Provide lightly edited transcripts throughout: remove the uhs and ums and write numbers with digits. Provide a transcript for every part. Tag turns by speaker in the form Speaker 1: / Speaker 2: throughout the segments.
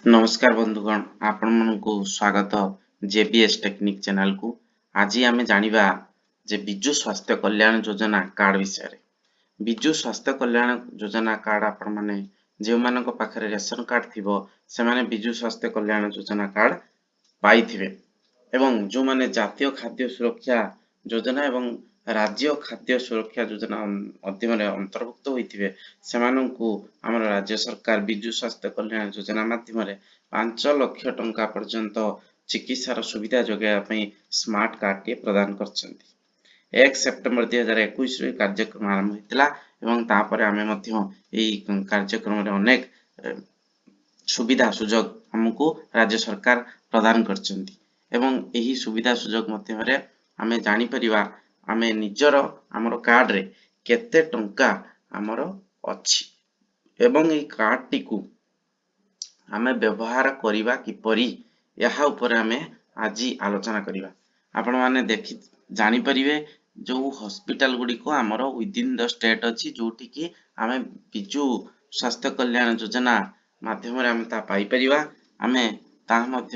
Speaker 1: ନମସ୍କାର ବନ୍ଧୁଗଣ, ଆପଣମାନଙ୍କୁ ସ୍ୱାଗତ ଜେବିଏସ୍ ଟେକ୍ନିକ୍ ଚ୍ୟାନେଲକୁ। ଆଜି ଆମେ ଜାଣିବା ଯେ ବିଜୁ ସ୍ୱାସ୍ଥ୍ୟ କଲ୍ୟାଣ ଯୋଜନା କାର୍ଡ଼ ବିଷୟରେ। ବିଜୁ ସ୍ୱାସ୍ଥ୍ୟ କଲ୍ୟାଣ ଯୋଜନା କାର୍ଡ଼, ଆପଣମାନେ ଯେଉଁମାନଙ୍କ ପାଖରେ ରେସନ କାର୍ଡ଼ ଥିବ, ସେମାନେ ବିଜୁ ସ୍ୱାସ୍ଥ୍ୟ କଲ୍ୟାଣ ଯୋଜନା କାର୍ଡ଼ ପାଇଥିବେ ଏବଂ ଯେଉଁମାନେ ଜାତୀୟ ଖାଦ୍ୟ ସୁରକ୍ଷା ଯୋଜନା ଏବଂ ରାଜ୍ୟ ଖାଦ୍ୟ ସୁରକ୍ଷା ଯୋଜନା ମାଧ୍ୟମରେ ଅନ୍ତର୍ଭୁକ୍ତ ହୋଇଥିବେ, ସେମାନଙ୍କୁ ଆମର ରାଜ୍ୟ ସରକାର ବିଜୁ ସ୍ୱାସ୍ଥ୍ୟ କଲ୍ୟାଣ ଯୋଜନା ମାଧ୍ୟମରେ 5 ଲକ୍ଷ ଟଙ୍କା ପର୍ଯ୍ୟନ୍ତ ଚିକିତ୍ସାର ସୁବିଧା ଯୋଗାଇବା ପାଇଁ ସ୍ମାର୍ଟ କାର୍ଡ଼ଟିଏ ପ୍ରଦାନ କରିଛନ୍ତି। 1 ସେପ୍ଟେମ୍ବର 2021ରୁ ଏହି କାର୍ଯ୍ୟକ୍ରମ ଆରମ୍ଭ ହୋଇଥିଲା ଏବଂ ତାପରେ ଆମେ ମଧ୍ୟ ଏହି କାର୍ଯ୍ୟକ୍ରମରେ ଅନେକ ସୁବିଧା ସୁଯୋଗ ଆମକୁ ରାଜ୍ୟ ସରକାର ପ୍ରଦାନ କରିଛନ୍ତି ଏବଂ ଏହି ସୁବିଧା ସୁଯୋଗ ମାଧ୍ୟମରେ ଆମେ ଜାଣିପାରିବା ଆମେ ନିଜର ଆମର କାର୍ଡ଼ରେ କେତେ ଟଙ୍କା ଆମର ଅଛି ଏବଂ ଏହି କାର୍ଡ଼ଟିକୁ ଆମେ ବ୍ୟବହାର କରିବା କିପରି, ଏହା ଉପରେ ଆମେ ଆଜି ଆଲୋଚନା କରିବା। ଆପଣମାନେ ଦେଖି ଜାଣିପାରିବେ ଯେଉଁ ହସ୍ପିଟାଲ ଗୁଡ଼ିକ ଆମର ୱିଦିନ୍ the state ଅଛି, ଯେଉଁଠିକି ଆମେ ବିଜୁ ସ୍ୱାସ୍ଥ୍ୟ କଲ୍ୟାଣ ଯୋଜନା ମାଧ୍ୟମରେ ଆମେ ତାହା ପାଇପାରିବା। ଆମେ ତାହା ମଧ୍ୟ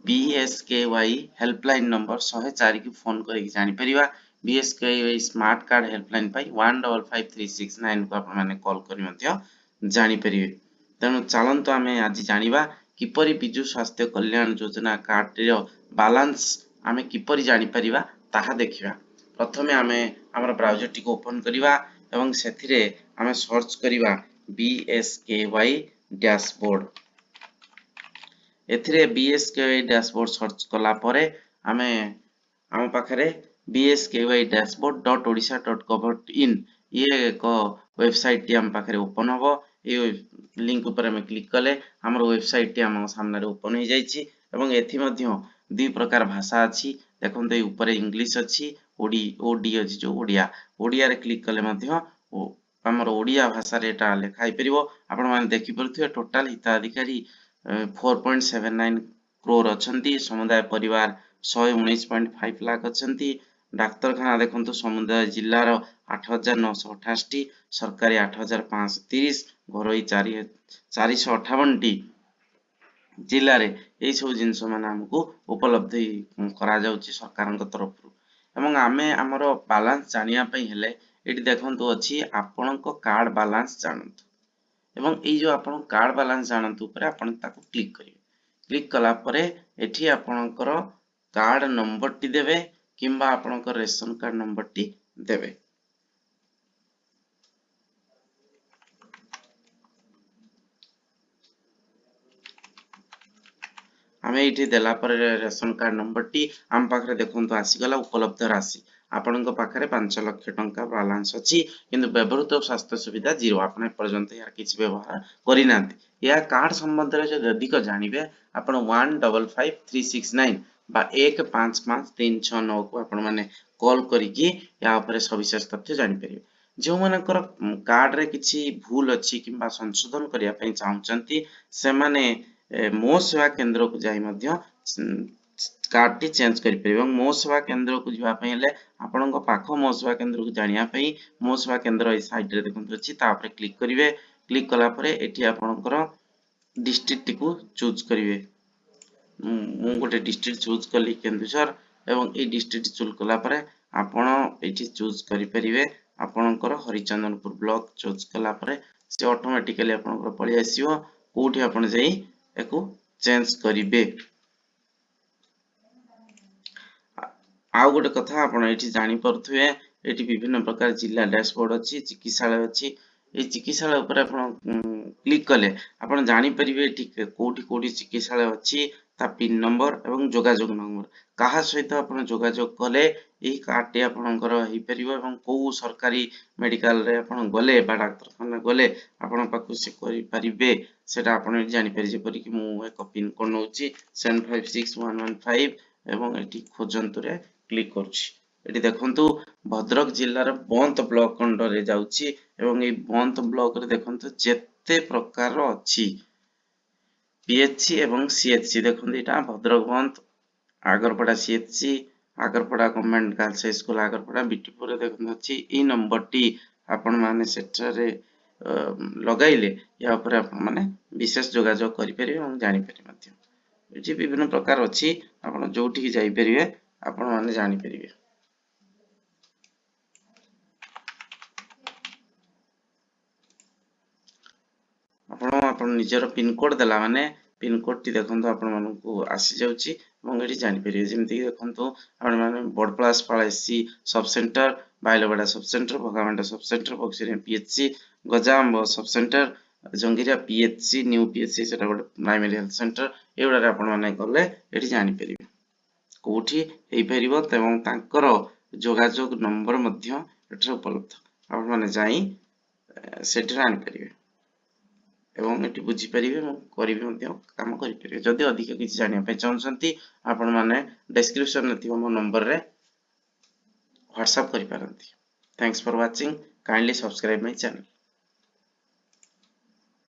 Speaker 1: ବିଏସ୍କେୱାଇ ହେଲ୍ପଲାଇନ୍ ନମ୍ବର 104କୁ ଫୋନ୍ କରିକି ଜାଣିପାରିବା। ବିଏସ୍କେୱାଇ ସ୍ମାର୍ଟ କାର୍ଡ଼ ହେଲ୍ପଲାଇନ୍ ପାଇଁ 1555369କୁ ଆପଣମାନେ କଲ୍ କରି ମଧ୍ୟ ଜାଣିପାରିବେ। ତେଣୁ ଚାଲନ୍ତୁ, ଆମେ ଆଜି ଜାଣିବା କିପରି ବିଜୁ ସ୍ୱାସ୍ଥ୍ୟ କଲ୍ୟାଣ ଯୋଜନା କାର୍ଡ଼ଟିର ବାଲାନ୍ସ ଆମେ କିପରି ଜାଣିପାରିବା, ତାହା ଦେଖିବା। ପ୍ରଥମେ ଆମେ ଆମର ବ୍ରାଉଜରଟିକୁ ଓପନ୍ କରିବା ଏବଂ ସେଥିରେ ଆମେ ସର୍ଚ୍ଚ କରିବା ବିଏସ୍କେୱାଇ ଡ୍ୟାସବୋର୍ଡ଼। ଏଥିରେ ବିଏସ୍କେୱାଇ ଡ୍ୟାସବୋର୍ଡ଼ ସର୍ଚ୍ଚ କଲା ପରେ ଆମେ ଆମ ପାଖରେ bsky dashboard.odisha.gov.in ଇଏ ଏକ ୱେବସାଇଟଟି ଆମ ପାଖରେ ଓପନ୍ ହେବ। ଏଇ ଲିଙ୍କ ଉପରେ ଆମେ କ୍ଲିକ୍ କଲେ ଆମର ୱେବସାଇଟଟି ଆମ ସାମ୍ନାରେ ଓପନ୍ ହେଇଯାଇଛି ଏବଂ ଏଥି ମଧ୍ୟ ଦୁଇ ପ୍ରକାର ଭାଷା ଅଛି। ଦେଖନ୍ତୁ, ଏଇ ଉପରେ ଇଂଲିଶ ଅଛି, ଓଡି ଅଛି, ଯେଉଁ ଓଡ଼ିଆ। ଓଡ଼ିଆରେ କ୍ଲିକ୍ କଲେ ମଧ୍ୟ ଆମର ଓଡ଼ିଆ ଭାଷାରେ ଏଇଟା ଲେଖା ହେଇପାରିବ। ଆପଣମାନେ ଦେଖିପାରୁଥିବେ, ଟୋଟାଲ ହିତାଧିକାରୀ 4.79 କ୍ରୋର ଅଛନ୍ତି। ସମୁଦାୟ ପରିବାର 119.5 ଲାଖ ଅଛନ୍ତି। ଡାକ୍ତରଖାନା ଦେଖନ୍ତୁ, ସମୁଦାୟ ଜିଲ୍ଲାର 8988ଟି, ସରକାରୀ 8530, ଘରୋଇ 458ଟି ଜିଲ୍ଲାରେ ଏଇସବୁ ଜିନିଷ ମାନେ ଆମକୁ ଉପଲବ୍ଧି କରାଯାଉଛି ସରକାରଙ୍କ ତରଫରୁ। ଏବଂ ଆମେ ଆମର ବାଲାନ୍ସ ଜାଣିବା ପାଇଁ ହେଲେ ଏଇଠି ଦେଖନ୍ତୁ ଅଛି ଆପଣଙ୍କ କାର୍ଡ଼ ବାଲାନ୍ସ ଜାଣନ୍ତୁ ଏବଂ ଏଇ ଯେଉଁ ଆପଣ କାର୍ଡ଼ ବାଲାନ୍ସ ଜାଣନ୍ତୁ ଉପରେ ଆପଣ ତାକୁ କ୍ଲିକ୍ କରିବେ। କ୍ଲିକ୍ କଲା ପରେ ଏଠି ଆପଣଙ୍କର କାର୍ଡ଼ ନମ୍ବରଟି ଦେବେ କିମ୍ବା ଆପଣଙ୍କ ରେସନ କାର୍ଡ଼ ନମ୍ବରଟି ଦେବେ। ଆମେ ଏଇଠି ଦେଲା ପରେ ରେସନ କାର୍ଡ଼ ନମ୍ବରଟି ଆମ ପାଖରେ ଦେଖନ୍ତୁ ଆସିଗଲା। ଉପଲବ୍ଧ ରାଶି, ଆପଣଙ୍କ ପାଖରେ 5 ଲକ୍ଷ ଟଙ୍କା ବାଲାନ୍ସ ଅଛି, କିନ୍ତୁ ବ୍ୟବହୃତ ସ୍ୱାସ୍ଥ୍ୟ ସୁବିଧା ଜିରୋ। ଆପଣ ଏପର୍ଯ୍ୟନ୍ତ ଏହାର କିଛି ବ୍ୟବହାର କରିନାହାନ୍ତି। ଏହା କାର୍ଡ଼ ସମ୍ବନ୍ଧରେ ଯଦି ଅଧିକ ଜାଣିବେ, ଆପଣ 155369 ବା 155369କୁ ଆପଣମାନେ କଲ୍ କରିକି ଏହା ଉପରେ ସବିଶେଷ ତଥ୍ୟ ଜାଣିପାରିବେ। ଯେଉଁମାନଙ୍କର କାର୍ଡ଼ରେ କିଛି ଭୁଲ ଅଛି କିମ୍ବା ସଂଶୋଧନ କରିବା ପାଇଁ ଚାହୁଁଛନ୍ତି, ସେମାନେ ମୋ ସେବା କେନ୍ଦ୍ରକୁ ଯାଇ ମଧ୍ୟ କାର୍ଡ଼ଟି ଚେଞ୍ଜ କରିପାରିବେ। ଏବଂ ମୋ ସେବା କେନ୍ଦ୍ରକୁ ଯିବା ପାଇଁ ହେଲେ ଆପଣଙ୍କ ପାଖ ମୋ ସେବା କେନ୍ଦ୍ରକୁ ଜାଣିବା ପାଇଁ ମୋ ସେବା କେନ୍ଦ୍ର ଏଇ ସାଇଡ଼ରେ ଦେଖନ୍ତୁ ଅଛି, ତା ଉପରେ କ୍ଲିକ୍ କରିବେ। କ୍ଲିକ୍ କଲା ପରେ ଏଠି ଆପଣଙ୍କର ଡିଷ୍ଟ୍ରିକ୍ଟଟିକୁ ଚୁଜ୍ କରିବେ। ମୁଁ ଗୋଟେ ଡିଷ୍ଟ୍ରିକ୍ଟ ଚୁଜ୍ କଲି, କେନ୍ଦୁଝର। ଏବଂ ଏଇ ଡିଷ୍ଟ୍ରିକ୍ଟ ଚୁଜ୍ କଲା ପରେ ଆପଣ ଏଇଠି ଚୁଜ୍ କରିପାରିବେ ଆପଣଙ୍କର ହରିଚନ୍ଦନପୁର ବ୍ଲକ। ଚୁଜ୍ କଲା ପରେ ସେ ଅଟୋମେଟିକାଲି ଆପଣଙ୍କର ପଳେଇ ଆସିବ, କୋଉଠି ଆପଣ ଯାଇ ୟାକୁ ଚେଞ୍ଜ କରିବେ। ଆଉ ଗୋଟେ କଥା ଆପଣ ଏଇଠି ଜାଣିପାରୁଥିବେ, ଏଇଠି ବିଭିନ୍ନ ପ୍ରକାର ଜିଲ୍ଲା ଡ୍ୟାସବୋର୍ଡ ଅଛି, ଚିକିତ୍ସାଳୟ ଅଛି। ଏଇ ଚିକିତ୍ସାଳୟ ଉପରେ ଆପଣ କ୍ଲିକ୍ କଲେ ଆପଣ ଜାଣିପାରିବେ ଏଠି କୋଉଠି କୋଉଠି ଚିକିତ୍ସାଳୟ ଅଛି, ତା ପିନ୍ ନମ୍ବର ଏବଂ ଯୋଗାଯୋଗ ନମ୍ବର, କାହା ସହିତ ଆପଣ ଯୋଗାଯୋଗ କଲେ ଏହି କାର୍ଡ଼ଟି ଆପଣଙ୍କର ହେଇପାରିବ ଏବଂ କୋଉ ସରକାରୀ ମେଡ଼ିକାଲରେ ଆପଣ ଗଲେ ବା ଡାକ୍ତରଖାନା ଗଲେ ଆପଣଙ୍କ ପାଖକୁ ସେ କରିପାରିବେ, ସେଇଟା ଆପଣ ଏଠି ଜାଣିପାରିବେ। ଯେପରିକି ମୁଁ ଏକ ପିନ୍ କୋଡ଼ ନେଉଛି, 756115, ଏବଂ ଏଠି ଖୋଜନ୍ତୁରେ କ୍ଲିକ୍ କରୁଛି। ଏଠି ଦେଖନ୍ତୁ, ଭଦ୍ରକ ଜିଲ୍ଲାର ବନ୍ତ ବ୍ଲକ ଅଣ୍ଡରରେ ଯାଉଛି ଏବଂ ଏଇ ବନ୍ତ ବ୍ଲକରେ ଦେଖନ୍ତୁ ଯେତେ ପ୍ରକାର ଅଛି ପିଏଚସି ଏବଂ ସିଏଚସି। ଦେଖନ୍ତୁ, ଏଇଟା Bhadrak Bant, Agarpada CHC, Agarpada government girls high school, Agarpada, ବିଟିପୁରରେ ଦେଖନ୍ତୁ ଅଛି। ଏଇ ନମ୍ବରଟି ଆପଣମାନେ ସେଠାରେ ଲଗାଇଲେ ଏହା ଉପରେ ଆପଣମାନେ ବିଶେଷ ଯୋଗାଯୋଗ କରିପାରିବେ ଏବଂ ଜାଣିପାରିବେ ମଧ୍ୟ। ଏଠି ବିଭିନ୍ନ ପ୍ରକାର ଅଛି, ଆପଣ ଯୋଉଠିକି ଯାଇପାରିବେ, ଆପଣମାନେ ଜାଣିପାରିବେ। ଆପଣ ନିଜର ପିନକୋଡ଼ ଦେଲା ମାନେ ପିନକୋଡ଼ଟି ଦେଖନ୍ତୁ ଆପଣମାନଙ୍କୁ ଆସିଯାଉଛି ଏବଂ ଏଠି ଜାଣିପାରିବେ। ଯେମିତିକି ଦେଖନ୍ତୁ ଆପଣମାନେ Badapalaspal SC sub centre, Bailabada sub centre, Bhagamanda sub centre, Bakshiria PHC, Gajamba sub centre, Jangiria PHC, new PHC, ସେଟା ଗୋଟେ ପ୍ରାଇମେରୀ ହେଲ୍ଥ ସେଣ୍ଟର। ଏଗୁଡ଼ାରେ ଆପଣମାନେ ଗଲେ ଏଠି ଜାଣିପାରିବେ କୋଉଠି ହେଇପାରିବ ଏବଂ ତାଙ୍କର ଯୋଗାଯୋଗ ନମ୍ବର ମଧ୍ୟ ଏଠାରେ ଉପଲବ୍ଧ। ଆପଣମାନେ ଯାଇ ସେଠାରେ ଆଣିପାରିବେ ଏବଂ ଏଠି ବୁଝିପାରିବେ ଏବଂ କରିବି ମଧ୍ୟ କାମ କରିପାରିବେ। ଯଦି ଅଧିକ କିଛି ଜାଣିବା ପାଇଁ ଚାହୁଁଛନ୍ତି, ଆପଣମାନେ ଡେସ୍କ୍ରିପସନରେ ଥିବା ମୋ ନମ୍ବରରେ ହ୍ୱାଟ୍ସଆପ୍ କରିପାରନ୍ତି। Thanks for watching. Kindly subscribe my channel.